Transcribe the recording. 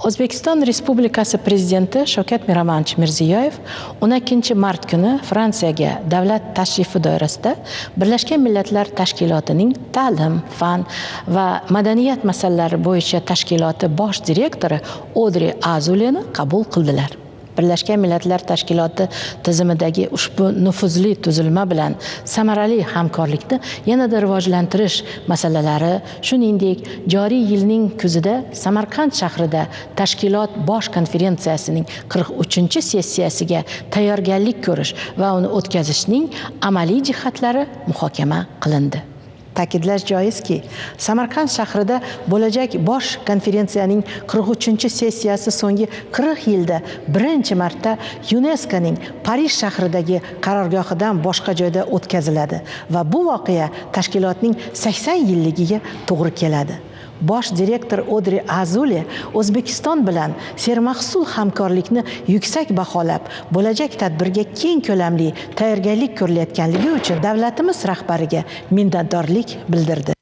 O'zbekiston Respublikasi Prezidenti Shavkat Miromonovich Mirziyoyev 12 mart kuni Fransiyaga davlat tashrifi doirasida Birlashgan Millatlar Tashkilotining ta'lim, fan va madaniyat masalalari bo'yicha tashkiloti bosh direktori Odri Azuleni qabul qildilar. Birlashgan Millatlar Tashkiloti tizimidagi ushbu nufuzli tuzilma bilan samarali hamkorlikni yanada rivojlantirish masalalari, shuningdek, joriy yilning kuzida Samarqand shahrida tashkilot bosh konferensiyasining 43-sessiyasiga tayyorgarlik ko'rish va uni o'tkazishning amaliy jihatlari muhokama qilindi. Ta'kidlash joizki, Samarqand shahrida bo'lajak bosh konferensiyaning 43-sessiyasi so'nggi 40 yilda birinchi marta YUNESKOning Parij shahridagi qarorgohidan boshqa joyda o'tkaziladi va bu voqea tashkilotning 80 yilligiga to'g'ri keladi. Bosh direktor Odri Azule O'zbekiston bilan sermahsul hamkorlikni yuksak baholab, bo'lajak tadbirga keng ko'lamli tayyorgarlik ko'rilayotganligi uchun davlatimiz rahbariga minnatdorlik bildirdi.